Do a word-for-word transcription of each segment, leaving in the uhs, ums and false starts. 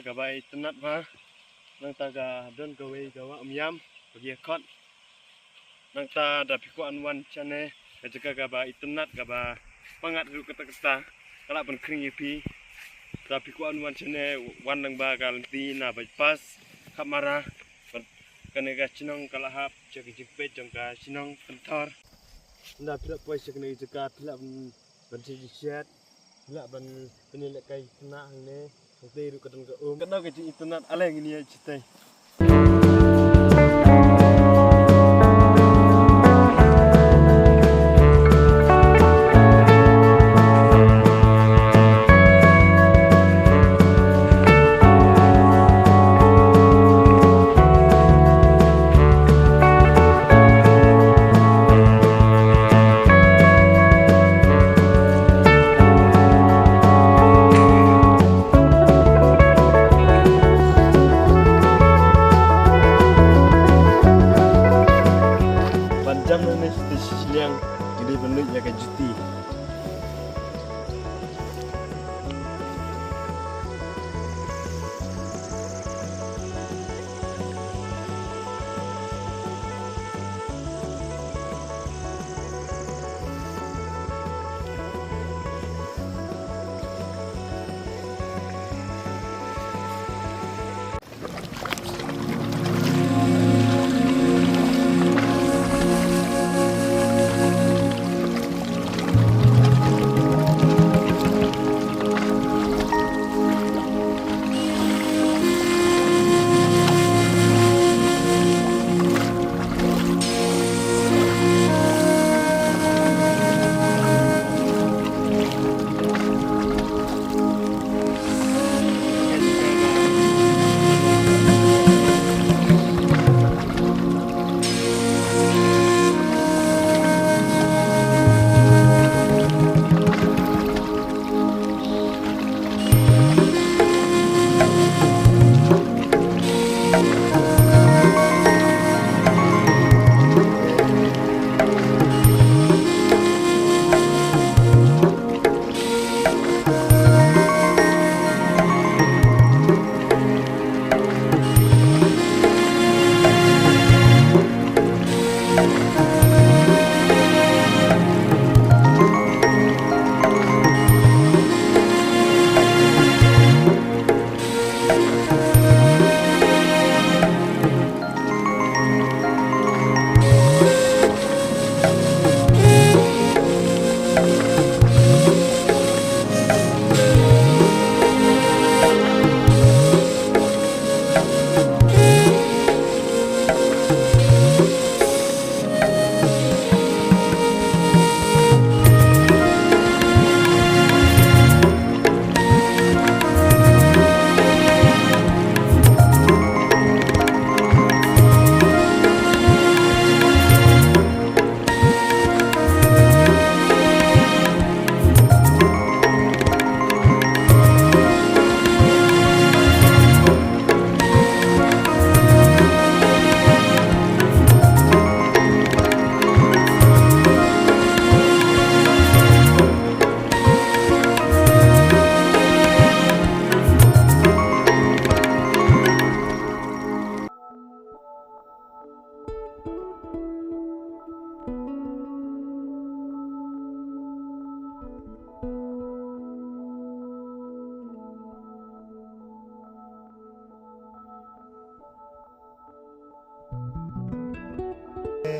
Kaba itynnat ba nangta ka don kawei ka wah Umiam ba ki khot. Nangta da phi kwah wan shane ka jaka kaba itynnat kaba pyngngad ruh katta katta ka lah ban khring ïa phi. Da phi kwah wan shane wan lang ba ka lynti na bypass Khapmara. Kane ka shnong ka la hap sha ka jingpeit jong ka shnong Pynthor. Nda phi lah poi sha kane ka jaka phi lah ban, ban shet shet, phi lah ban pynlehkai khynnah hangne. Hangtei ruh ka don ka um. Kano ka jingitynnat ale ngin ïa shatei. Ban jam nangne shatei shi shiliang, ngi dei ban leit ïa ka juti.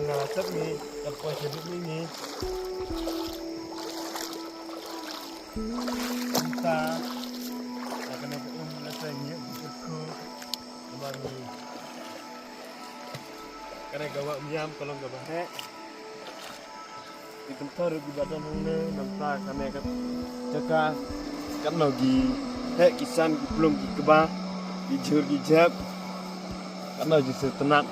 Nga la tep ngi, la poi sha dip ngi ngi. Kumta, la kane ka um la sa ngi, ngi kut kut. Namar ngi. Kane ka wah Umiam ka long kaba heh. Ki Pynthor ruh kiba don hangne, nangta kane ka jaka katno ki heh ki san ki plung ki kba, ki jhur ki jhep, katno ki sngewtynnat.